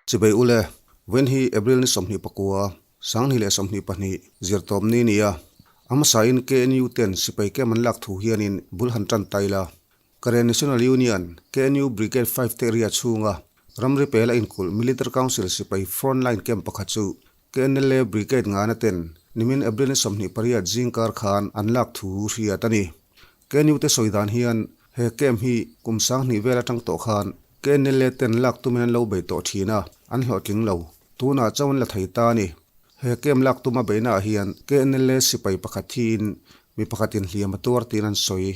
Chibai ule, vawiin hi April ni 24, 2022, zirtawp ni ni a. A hmasain KNU ten sipai camp an lak thu hianin bul han tan ta ila. Karen National Union, KNU Brigade Five te area chhunga ramri pela inkulh Military Council sipai front line camp pakhat chu KNLA Brigade ngana ten nimin April ni 28 zingkar khan an lak thu hriat a ni. KNU te sawi dan hian he camp hi kum 2000 vel atang tawh khan KNLA ten lak tumin an lo bei tawh thin a, an hlawhtling lo. Tunah chauh an la thei ta a ni. He camp lak tuma beihnaah hian KNLA sipai pakhat thiin mi pakhatin hliam a tuar tiin an sawi.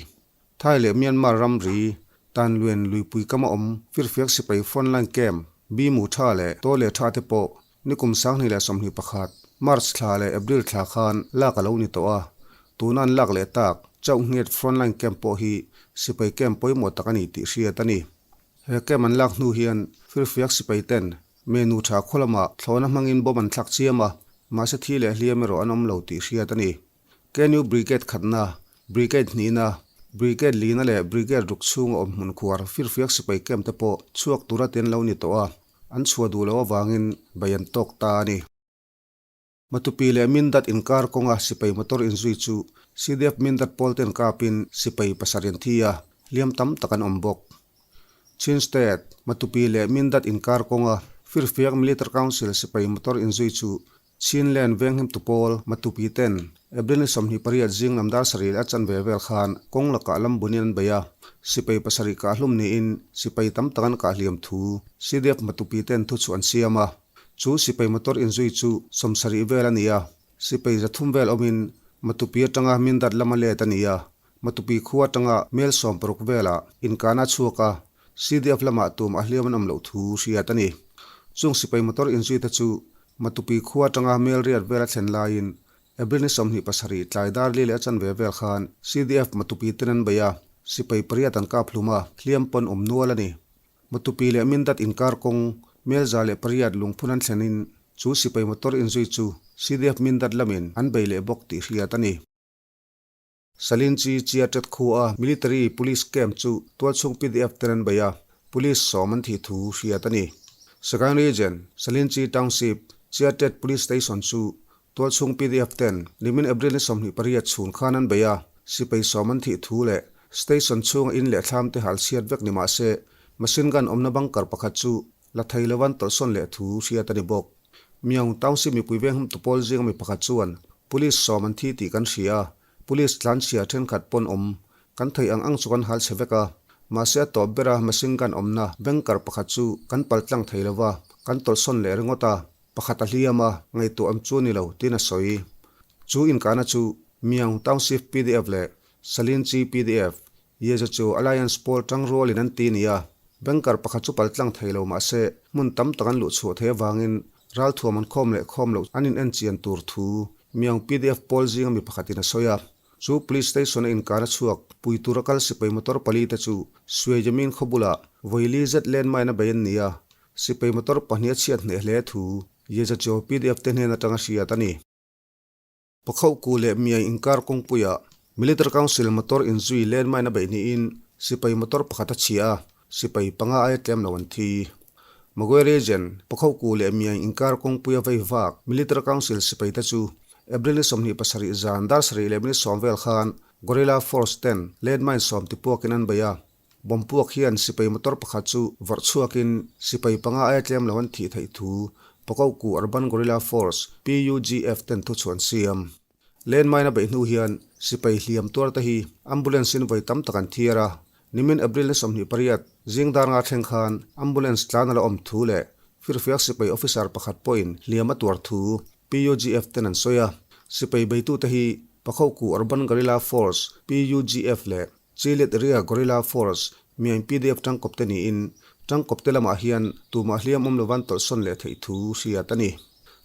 Thai leh Myanmar ramri tan luen luipui kama awm firfiak sipai frontline camp Bi Mu Tha leh To Le Tha te pawh nikum 2021 March thla leh April thla khan lak a lo ni tawh a, tuna an lak leh tak chauh nghet frontline camp pawh hi sipai camp pawimawh tak a ni tih hriat a ni. He camp an lak hnu hian firfiak sipai ten Menu tha khaw lamah thlawhna hmangin bomb an thlak chiam a, mahse thi leh hliam erawh an awm lo tih hriat a ni. KNU Brigade khatna, Brigade hnihna, Brigade lina leh Brigade ruk chhunga awm hmun khuar firfiak sipai camp te pawh chhuak tura ti an lo ni tawh a, an chhuah duh loh avangin bei an tawk ta a ni. Matupi leh Mindat inkar kawnga sipai motor inzui chu CDF Mindat pawl ten kapin sipai pasarih an thi a, hliam tam tak an awm bawk. Chin State, Matupi leh Mindat inkar kawnga firfiak Military Council sipai motor inzui chu Chinland venghimtu pawl Matupi ten April ni 28 zing lam dar sarih a chanve vel khan kawng lakah lam bunin an bei a, sipai pasarih kahhlum niin sipai tam tak an kahhliam thu CDF Matupi ten thu chu an siam a. Chu sipai motor inzui chu 70 vel a ni a, sipai 300 vel awmin Matupi atanga Mindat lama let a ni a, Matupi khua atanga mel 60 velah inkahna a chhuak a, CDF lamah tum a hliam an awm loh thu hriat a ni. Chung sipai motor inzui te chu Matupi khua atanga mel riat vel a thlen laiin April ni 27 tlai dar li leh a chanve vel khan CDF Matupi ten an bei a, sipai pariat an kap hlum a, hliam pawn awm nual a ni. Matupi leh Mindat inkar kawng mel 108 lungphun an thlenin chu sipai motor inzui chu CDF Mindat lamin an bei leh bawk tih hriat a ni. Salinchi Chiatet khua Military Police Camp chu tualchhung PDF ten an bei a, Police 10 an thih thu hriat a ni. Sagaing Region, Salinchi Township, Chiatet Police Station chu tualchhung PDF ten nimin April ni 28 chhun khan an bei a, sipai 10 an thih thu leh station chhunga in leh thlam te hal chhiat vek ni mah se machine gun awmna bunker pakhat chu la thei lovan tawlhsawn leh thu hriat a ni bawk. Myaung Township mipui venghum tupawl zinga mi pakhat chuan Police 10 an thi tih kan hria a, Police tlanchhia thenkhat pawn awm kan theih ang ang chu kan hal chhe vek a, mahse a tawp bera machine gun awmna banker pakhat chu kan pal tlang thei lova, kan tawlhsawn leh ringawt a, pakhat a hliam a, ngaihtuah awm chu a ni lo tiin a sawi. Chu inkahna chu Myaung Township PDF leh Salinchi PDF, Yeza chu Alliance pawl tang rualin an ti nia. Banker pakhat chu pal tlang thei lo mahse hmun tam tak an luh chhuah theih avangin ralthuam an khawm leh khawm loh an in en chian tur thu Myaung PDF pawl zinga mi pakhatin a sawi a. Chu police station a inkar a chhuak pui tura kal sipai motor pali te chu Suijamin khaw bulah vawi li zet landmine a bei an ni a, sipai motor pahnih a chhiat hneh hle thu Yeza chu PDF te hnen atanga hriat a ni. Pakhohku leh Miai inkar kawngpuiah Military Council motor inzui landmine a beih niin sipai motor pakhat a chhia a, sipai panga aia tlem lo an thi. Magwe Region, Pakhohku leh Miai inkar kawngpuia vei vak Military Council sipai te chu April ni 27 zan dar sarih leh minute 10 vel khan Guerrilla Force ten landmine 10 tipuakin an bei a, bomb puak hian sipai motor pakhat chu vawrh chhuakin sipai panga aia tlem lo an thih theih thu Pakhohku Urban Guerrilla Force, PUGF, ten thu chu an siam. Landmine a beih hnu hian sipai hliam tuar te hi ambulance in vawi tam tak an thiar a, nimin April ni 28 zing dar nga thleng khan ambulance tlan a la awm thu leh firfiak sipai officer pakhat pawhin hliam a tuar thu PUGF ten an sawi a. Sipai beitute hi Pakhohku Urban Guerrilla Force, PUGF, leh Chilet Area Guerrilla Force, Myaing PDF tangkawp te niin tangkawp te lamah hian tumah hliam awm lovan tawlhsawn leh theih thu hriat a ni.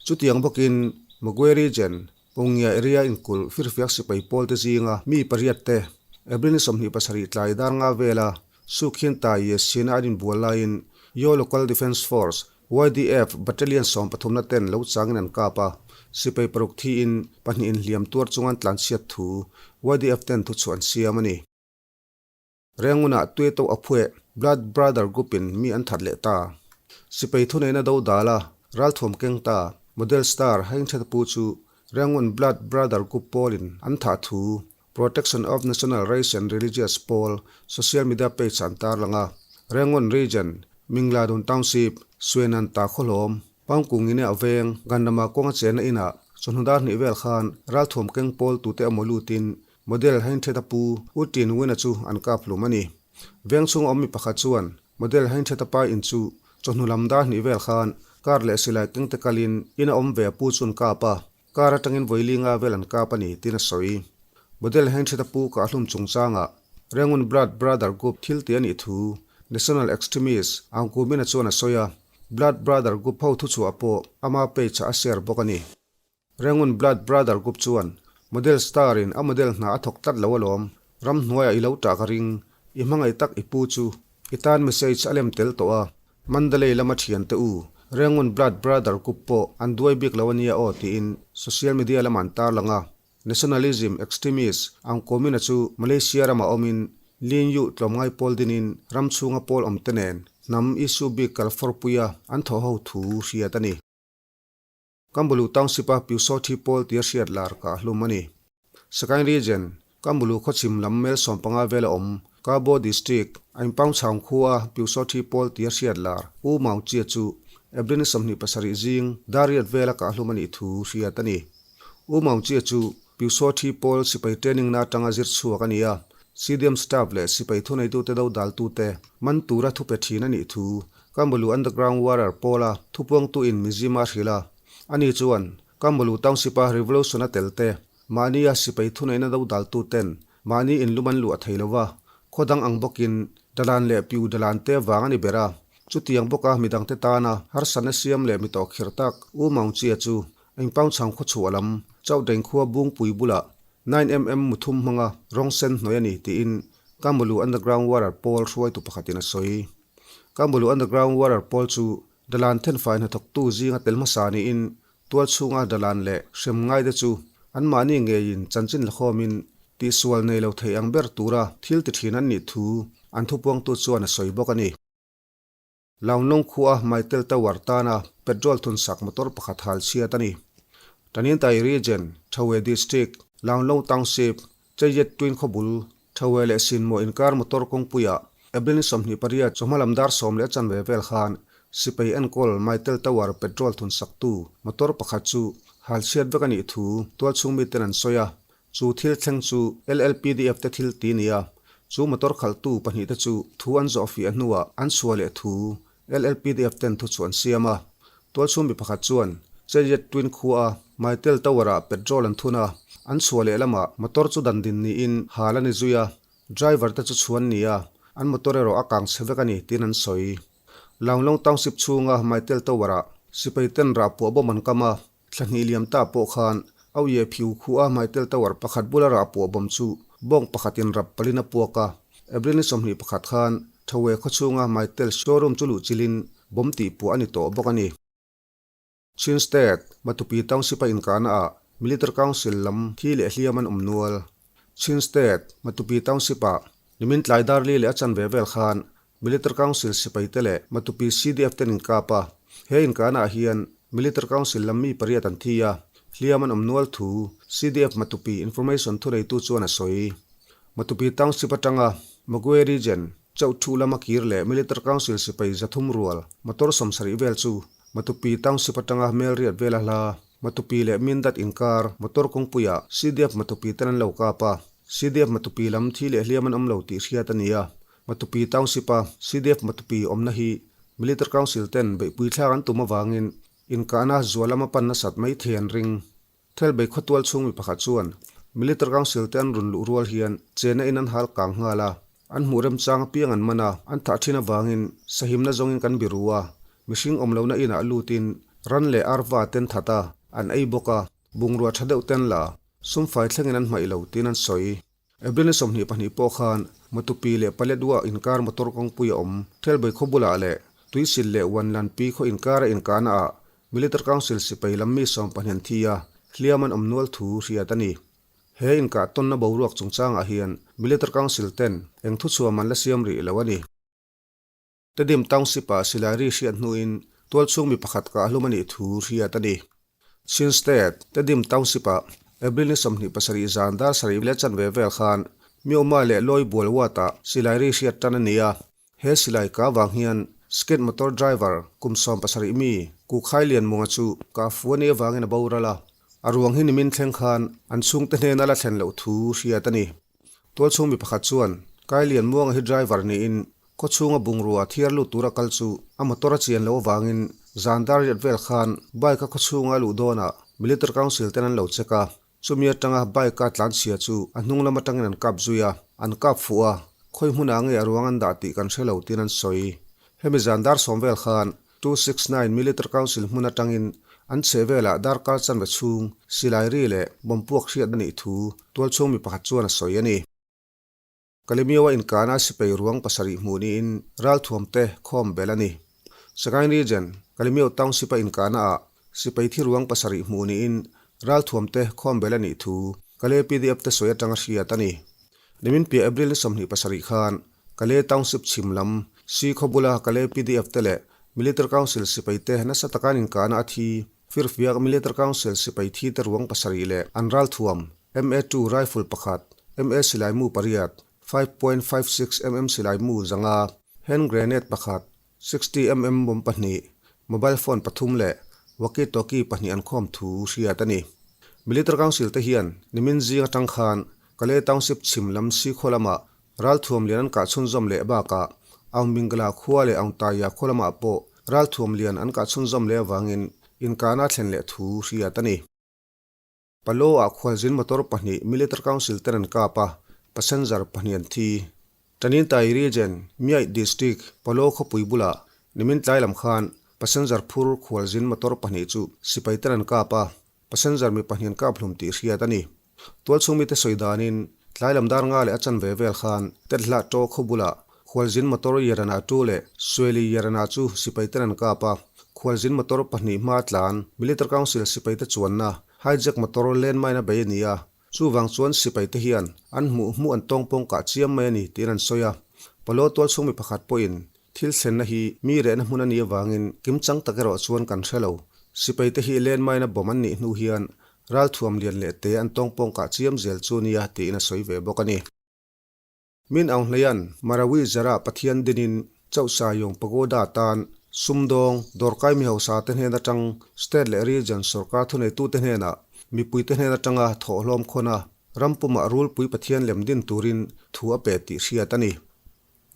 Chutiang bawkin Magwe Region, Pawngya area inkulh firfiak sipai pawl te zinga mi pariat te April ni 27 tlai dar nga vela Sukhin Tai Ye Sina an inbual laiin Yaw Local Defence Force, YDF, Battalion 13 na ten lo changin an kap a, sipai paruk thiin pahnihin hliam tuar chunga an tlanchhiat thu YDF ten thu chu an siam a ni. Rengunah Tueto a phueh Blood Brother Group in mi an that leh ta. Sipai thuneihna do dal a, ralthuam keng ta, model star Hengchhet pu chu Rangoon Blood Brother Group pawlin an thah thu Protection of National Race and Religious pawl social media page ah an tarlang a. Rangoon Region, Mingladun Township, Suenan ta khawhlawm, Pangkungine a veng, Gandama kawnga chenna inah chawhnu dar hnih vel khan ralthuam keng pawl tute emaw lutin Model Hengchhet a pu U Tin Win-a chu an kap hlum a ni. Veng chhunga awm mi pakhat chuan Model Hengchhet a pa in chu chawhnu lam dar hnih vel khan car leh silai keng te kalin in a awm ve a pu chu an kap a, car atangin vawi linga vel an kap a ni tiin a sawi. Model Hengchhet a pu kah hlum chungchangah Rangoon Blood Brother Group thil tih a nih thu National Extremist Aung Ku Min-a chuan a sawi a, Blood Brother Group ho thuchhuah pawh ama page ah a share bawk a ni. Rangoon Blood Brother Group chuan Model Star in a model hna a thawk tlat lo alawm, ramhnuaiah i lo tah ka ring, i hmangaih tak i pu chu i tan message a lem tel tawh a, Mandalay lama thiante u, Rangoon Blood Brother Group pawh an duai bik lo ania aw tiin social media lamah an tarlang a. Nationalism extremist ang Komina chu Malaysia ramah awmin Lin Yu tlawmngai pawl dinin ram chhunga pawl awmte nen hnam issue bik kalfawrpuia an thawh ho thu hriat a ni. Kambulu Township-a Pyusawthi pawl tia hriat lar kah hlum a ni. Sagaing Region, Kambulu khawchhim lam mel 15 vela awm, Kabo District, Ainpaungchhaung khua Pyusawthi pawl tia hriat lar U Maung Chia chu April ni 27 zing dar riat vela kah hlum a nih thu hriat a ni. U Maung Chia chu Pyusawthi pawl sipai training na atanga zir chhuak a ni a, CDM staff leh sipai thuneitute do daltute man tura thupe thin a nih thu Kambulu Underground Warrior pawla thupuangtuin Mizzima a hrilh a, ani chuan Kambulu Township-a Revolution a tel te, mahnia sipai thuneihna do daltuten mahni inlum an luah thei lo va, khaw dang ang bawkin dalan leh piu dalan te vang a ni ber a. Chutiang bawka midangte tana harsatna siam leh mi tawh khirh tak U Maung Chia chu Engpangchhang khawchhuah lam Chauhdeng khua Bungpui bulah 9mm muthum hmanga rawng sen hnawih a ni tiin Kambulu Underground Warrior pawl hruaitu pakhatin a sawi. Kambulu Underground Warrior pawl chu dalan thenfai hnathawktu zinga tel hmasa niin tual chhunga dalan leh hrem ngaite chu anmahni ngeiin chanchin lakhawmin tihsual nei lo thei ang ber tura thil ti thin an nih thu an thupuangtu chuan a sawi bawk a ni. Launglawng khua Maitel Tower tana petrol thunsak motor pakhat hal chhiat a ni. Tanintai Region, Thawe District, Launglawng Township, Cheyet Twin khawbul, Thawe leh Sinmaw inkar motor kawngpuiah April ni 28 chawhma lam dar sawm leh chanve vel khan sipai enkawl Maitel Tower petrol thun saktu motor pakhat chu hal chhiat vek a nih thu tualchhung miten an sawi a, chu thil thleng chu LLPDF te thil ti nia, chu motor khalhtu pahnihte chu thu an zawh fiah hnuah an chhuah leh thu LLPDF ten thu chu an siam a, tualchhung mi pakhat chuan Chariot Twin khua a Maitel Tower ah petrol an thun a, an chhuah leh lamah motor chu dan din niin hal a ni zui a, driver te chu chhuan ni a, an motor erawh a kang chhe vek a ni tiin an sawi. Launglong Township chhunga Maitel Tower ah sipai ten rah puah bawm an kam a, thla hnih liam ta pawh khan Auye Phiu khua Maitel Tower pakhat bula rah puah bawm chu bawng pakhatin rap palin a puak a, April ni 21 khan Thawe khawchhunga Maitel showroom chu luh chilin bomb tih puah a ni tawh bawk a ni. Chin State, Matupi Township-a inkahna ah Military Council lam thi leh hliam an awm nual. Chin State, Matupi Township-ah nimin tlai dar li leh a chanve vel khan Military Council sipaite leh Matupi CDF ten inkap a. He inkahna ah hian Military Council lam mi pariat an thi a, hliam an awm nual thu CDF Matupi Information thuneitu chuan a sawi. Matupi Township atanga Magwe Region, Chauhthu lama kir leh Military Council sipai 300 rual motor 70 vel chu Matupi Township atanga Melriat vela hla Matupi leh Mindat inkar motor kawngpuiah CDF Matupi ten an lo kap a, CDF Matupi lam thi leh hliam an awm lo tih hriat a ni a. Matupi Township-a CDF Matupi awmna hi Military Council ten beihpui thlak an tum avangin inkahna zual lama pan nasat mai thei an ring. Thelbei khawtual chhung mi pakhat chuan Military Council te an rawn luh rual hian chena in an hal kang nghal a, an hmuh remchang apiang an man a, an thah thin avangin sahimna zawngin kan biru a, mihring awm lohna inah lutin ran leh arva ten that a, an ei bawk a, bungrua tha deuh ten la sumfai thlengin an hmaih lo tiin an sawi. April ni 22 pawh khan Matupi leh Paletwa inkar motor kawngpui a awm. Thelbei khaw bulah leh Tuisil leh Wanlanpi khaw inkara inkahna ah Military Council sipai lam mi 15 an thi a, hliam an awm nual thu hriat a ni. He inkah tawnna boruak chungchangah hian Military Council ten eng thuchhuam an la siam rih lo a ni. Tedim Township-ah silai ri hriat hnuin tualchhung mi pakhat kah hlum a nih thu hriat a ni. Chin State, Tedim Township-ah April ni 27 zan dar sarih leh chanve vel khan Myoma leh Lawi Bual Ward-ah silai ri hriat tan a ni a. He silai kah vang hian Skate motor driver kum 17 mi Kukhai Lianmunga chu kah fu a nih avangin a boral a. A ruang hi nimin thleng khan an chhungte hnena la thlen loh thu hriat a ni. Tualchhung mi pakhat chuan Kai Lianmuanga hi driver niin Khawchhunga bungrua thiar lut tura kal chu a motor a chian loh avangin zan dar riat vel khan bike a khawchhunga a luh dawnah Military Council ten an lo check a, chumi atanga bike a tlanchhia chu a hnung lam atangin an kap zui a, an kap fuh a, khawi hmunah nge a ruang an dah tih kan hre lo tiin an sawi. Hemi zan dar sawm vel khan 269 Military Council hmun atangin an chheh velah darkar chanve chhung silai ri leh bomb puak hriat a nih thu tualchhung mi pakhat chuan a sawi a ni. Kalemioa inkana sipai ruang pasarih hmuh niin ralthuamte khawm belh a ni. Sagaing Region, Kalemio Township-a inkana ah sipai thi ruang pasarih hmuh niin ralthuamte khawm belh a nih thu Kale PDF te sawi atanga hriat a ni. Nimin piah April ni 27 khan Kale Township chhim lam Si khaw bula Kale PDF te leh Military Council sipai te nasa taka an inkana a thi firfiak Military Council sipai thi te ruang pasarih leh an ralthuam MA-2 rifle pakhat, MA silaimu pariat, 5.56 mm silaimu zanga, hand grenade pakhat, 60 mm bomb pahnih, mobile phone pathum leh walkie-talkie pahnih an khawm thu hriat a ni. Military Council te hian nimin zing atang khan Kalay Township chhim lam Sikhaw lamah ralthuam lian an kah chhunzawm leh bakah Aung Mingla khua leh Aung Taya khua lamah pawh ralthuam lian an kah chhunzawm leh avangin inkahna a thlen leh thu hriat a ni. Palo-ah khualzin motor pahnih Military Council ten an kap a, passenger pahnih an thi. Tanintay Region, Myaik District, Palo khawpui bulah nimin tlai lam khan passenger phur khualzin motor pahnih chu sipai ten an kap a, passenger mi pahnih an kap hlum tih hriat a ni. Tualchhung mite sawi danin tlai lam dar nga leh a chanve vel khan Tethlah Taw khaw bulah khualzin motor Yarana tu leh Sueli Yarana chu sipai ten an kap a, khualzin motor pahnih hma tlan Military Council sipaite chuanna Hijack motor landmine a bei a ni a, chuvang chuan sipai te hian an hmuh hmuh an tawng pawng kah chiam mai a ni tiin an sawi a. Palo tualchhung mi pakhat pawhin thil thlenna hi mi rehna hmun a nih avangin kimchang tak erawh chuan kan hre lo. Sipai te hi landmine a bomb an nih hnu hian ralthuam lian leh te an tawng pawng kah chiam zel chu nia tiin a sawi ve bawk a ni. Min Aung Hlaing Marawi Zara Pathian dinin Chauhsa Yawng Pagoda tan sumdawng dawrkai mi hausa te hnen atang State leh Region sorkar thuneitute hnenah mipuite hnen atanga thawhhlawm khawn a, ram pumah rulpui Pathian lem din turin thu a pe tih hriat a ni.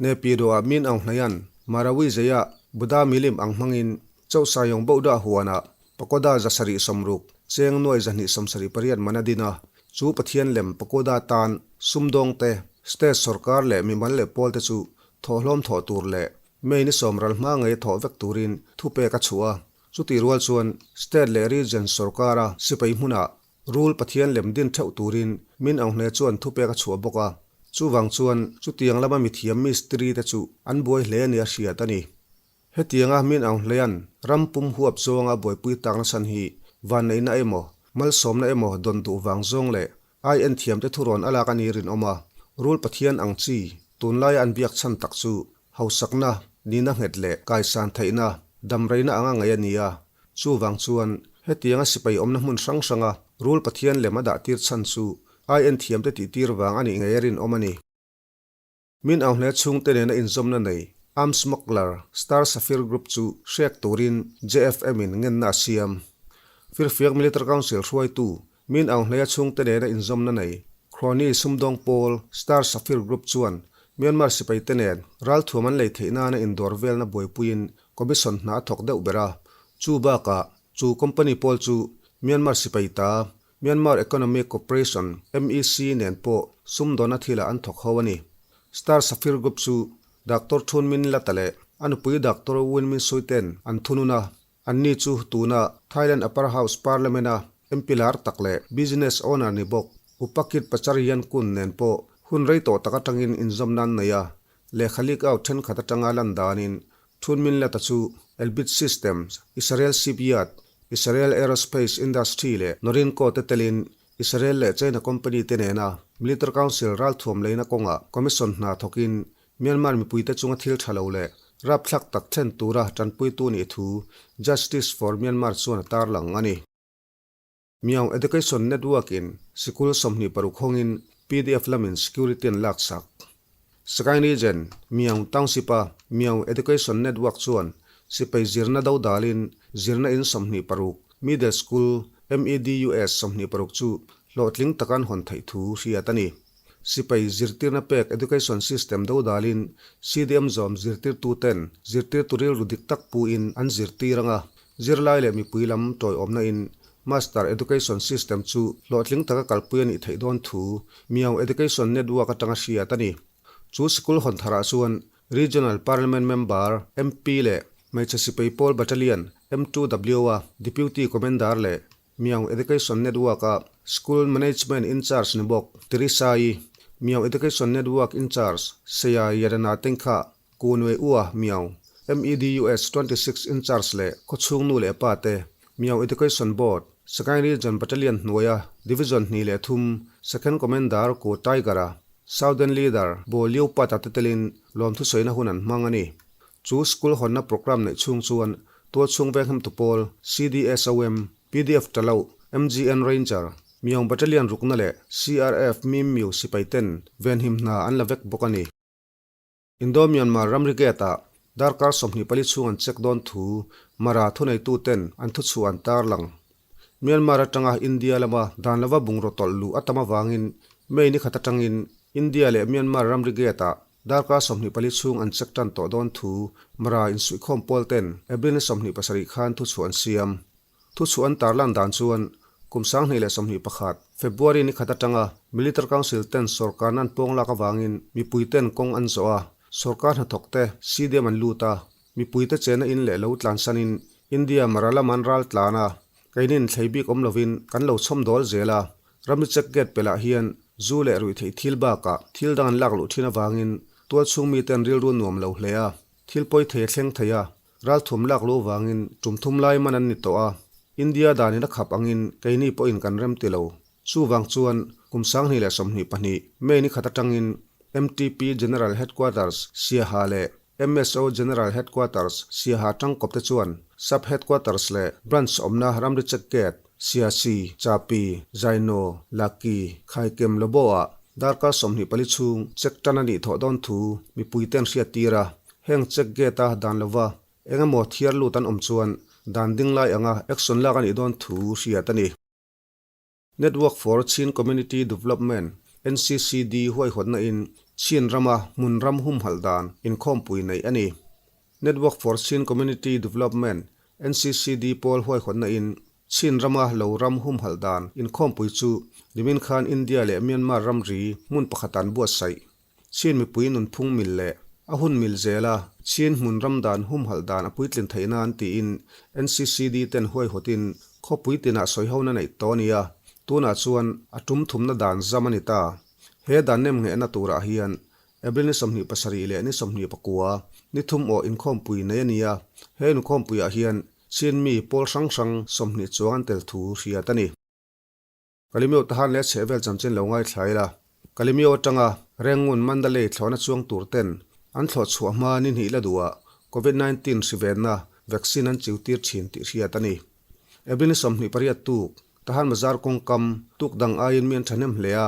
Nepidoah Min Aung Hlaing Marawi Zeia Buddha milim ang hmangin Chauhsa Yawng Boda huanah Pagoda 760, cheng nuai 278 man a din a, chu Pathian lem pagoda tan sumdawng te, state sorkar leh mimal leh pawl te chu thawhhlawm thawh tur leh May ni sawm ral hma ngei thawh vek turin thupek a chhuah a. Chutih rual chuan state leh region sorkara sipai hmunah rul Pathian lem din theuh turin Min Aung Hlaing chuan thupek a chhuah bawk a. Chuvang chuan chutiang lama mithiam mistiri te chu an buai hle nia hriat a ni. Hetianga Min Aung Hlaing ram pum huap zawnga buaipui takna chhan hi vanneihna emaw, malsawmna emaw dawn duh vang zawng leh ai en thiamte thurawn a lak a ni rinawm a, Rul Pathian ang chi tunlaia an biak chhan tak chu hausakna, nihna nghet leh kaisan theihna, damreina anga ngaih a ni a. Chuvang chuan hetianga sipai awmna hmun hrang hranga Rul Pathian lem a dah tir chhan chu ai en thiamte tihtir vang a nih ngei a rinawm a ni. Min Aung Hlaing chhungte nena inzawmna nei Arms smuggler Star Sapphire Group chu hrek turin JFM in ngenna a siam. Firfiak Military Council hruaitu Min Aung Hlaing chhungte nena inzawmna nei Crony sumdawng pawl Star Sapphire Group chuan Myanmar sipaite nen ralthuam an lei theih nana indawr velna buaipuiin commission hna a thawk deuh ber a. Chu bakah chu company pawl chu Myanmar sipai ta Myanmar Economic Cooperation, MEC, nen pawh sumdawnna thilah an thawk ho a ni. Star Sapphire Group chu Doctor Thun Min Lata leh a nupui Doctor Win Min Sui ten an thunun a, anni chu tuna Thailand Upper House Parliament-a MP lar tak leh business owner ni bawk Upakit Pachariyan Kun nen pawh hun rei tawh tak atangin inzawmna an nei a, lehkha leak out thenkhat atanga lan danin Thun Min Lata chu Elbit Systems, Israel Shipyard, Israel Aerospace Industry leh Norinco te telin Israel leh China company te nena Military Council ralthuam leina kawngah commission hna thawkin Myanmar mipuite chunga thil tha lo leh rapthlak tak thlen tura tanpuitu nih thu Justice for Myanmar chuan a tarlang a ni. Myaung Education Network-in sikul 26 hawngin pdf lamin security an laksak. Sagaing Region, Myaung Township-a Myaung Education Network chuan sipai zirna do dalin zirna in 26, Middle School, MEDUS 26 chu hlawhtling taka an hawn theih thu hriat a ni. Sipai zirtirna pek Education System do dalin CDM zawm zirtirtuten zirtirtu rilru dik tak puin an zirtir anga zirlai leh mipui lam tawiawmna in Master Education System chu hlawhtling taka kalpui a nih theih dawn thu Myaung Education Network atanga hriat a ni. Chu sikul hawn tharah chuan Regional Parliament Member, MP, leh Hmeichhe Sipai Pawl Battalion, M2W-a Deputy Commander leh Myaung Education Network-a School Management In-Charge ni bawk Teresa-i, Myaung Education Network In-Charge Seya Yadana Tengkha, Kunwe Ua Myaung, MEDUS 26 In-Charge leh khawchhung nu leh pa te, Myaung Education Board, Sagaing Region Battalion hnuaia Division 2 3 Second Commander Ku Tiger-a Southern Leader Bo Liu Pat-a te telin lawmthusawiina hun an hmang a ni. Chu school hawnna programme neih chhung chuan Tualchhung Venghemtu Pawl, CDSOM, pdf Taloh, MGN Ranger, Myaung Battalion rukna leh CRF Mim Myu sipai ten venhim hna an la vek bawk a ni. Indo-Myanmar ramri gate-ah darkar 24 chhung an check dawn thu Mara thuneitu ten an thuchhuah an tarlang. Myanmar atanga India lama dan lova bungraw tawlh luh a tam avangin May ni khat atangin India leh Myanmar ramri gate-ah Darkar 24 chhung an check tan tawh dawn thu Mara insuihkhawm pawl ten April ni 27 khan thuchhuah an siam. Thuchhuah an tarlan dan chuan kum 2021 February ni khat atanga Military Council ten sawrkarna an pawng lak avangin mipui ten kawng an zawh a, sawrkar hnathawk te CDM an lut a, mipui te chena in leh lo tlansanin India Mara lam an ral tlan a, keinin thlei bik awm lovin kan lo chhawm dawl zel a, Ramri check gate pelah hian zu leh ruihtheih thil bakah thil dang an lak luh thin avangin tualchhung mite an rilru nuam lo hle a, thil pawi thei a thleng thei a, ralthum lak luh avangin tum thum lai man an ni tawh a, India danin a khap angin keini pawhin kan rem ti lo. Chuvang chuan kum 2022 May ni khat atangin MTP General Headquarters Siaha leh MSO General Headquarters Siaha tangkawp te chuan Sub Headquarters leh Branch awmna ramri check gate Siasi, Chapi, Zaino, Laki, Khaikem Lobo-ah darkar 24 chhung check tan a nih thawh dawn thu mipuite an hriat tir a, heng check gate-a dan lova eng emaw thiar lut an awm chuan dan ding lai anga action lak a nih dawn thu hriat a ni. Network for Chin Community Development, NCCD, huaihawtna in Chin rama hmun ram humhalh dan inkhawmpui neih a ni. Network for Chin Community Development, NCCD, pawl huaihawtna in Chin rama lo ram humhalh dan inkhawmpui chu nimin khan India leh Myanmar ramri hmun pakhat an buatsaih. Chin mipui nunphung mil leh a hun mil zela Chin hmun ram dan humhalh dan a puitlin theih nan tiin NCCD ten huaihawtin khawpui tinah sawihona neih tawh a ni a, tunah chuan a tum thumna dan zam a ni ta. He dan nem nghehna turah hian April ni 27 leh ni 29 ni thum awh inkhawmpui nei a ni a, he inkhawmpuiah hian Chin mi pawl hrang hrang 20 chuang an tel thu hriat a ni. Kalimio tahan leh chheh vel chanchin lo ngaithla ila, Kalimio atanga Rengun Mandalay thlawhna chuang tur ten an thlawh chhuah hma ni hnih la duhah Covid 19 hri venna vaccine an chiu tir thin tih hriat a ni. April ni 28 tuk, Tahan Bazar kawngkam tuk dang aiin mi an thahnem hle a,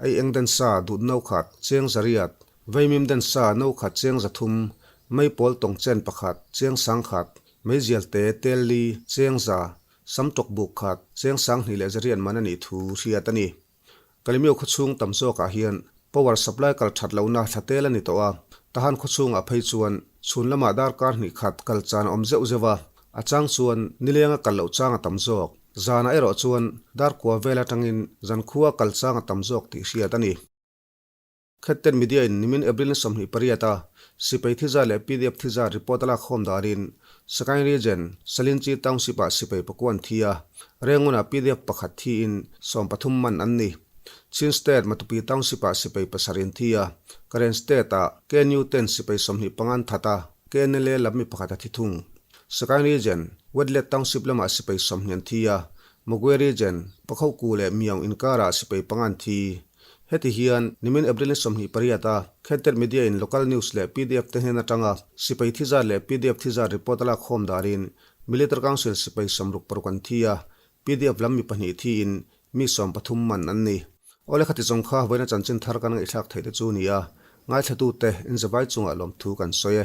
ei eng den sa dut no khat cheng zariat, vaimim den sa no khat cheng 300, mei pawl tawng chen pakhat cheng 1000, meizial te tel li cheng 100, Sam tawk buk khat cheng 2100 man a nih thu hriat a ni. Kalimio khawchhung tam zawkah hian power supply kal that lohna thla tel a ni tawh a, Tahan khawchhungah phei chuan chhun lamah darkar hnih khat kal chan a awm zeuh zeuh a, a chang chuan nilenga kal loh chang a tam zawk. Zanah erawh chuan dar kua vel atangin zankhua kal chang a tam zawk tih hriat a ni. Khatten Media in nimin April ni 28 a sipai thiza leh pdf thiza report a lak khawm danin Sagaing Region, Salinchi Township ah sipai pakua an thi a, Rengun ah pdf pakhat thiin 13 man an ni. Chin State, Matupi Township ah sipai pasarih an thi a, Karen State ah KNU ten sipai 25 an that a, KNLA lam mi pakhat a thi thung. Sagaing Region, Wetlet Township lamah sipai 20 an thi a, Magwe Region, Pakhoku leh Myaung inkarah sipai panga an thi. Heti hian nimin April ni 28 a Khentet Media in local news leh pdf te hnen atanga sipai thi zat leh pdf thi zat report a lak khawm danin Military Council sipai 66 an thi a, pdf lam mi pahnih thiin mi 13 man an ni. Awle khati zawng kha vawiina chanchin thar kan ngaihthlak theih te chu ni a, ngaithlatute inzavai chungah lawmthu kan sawi e.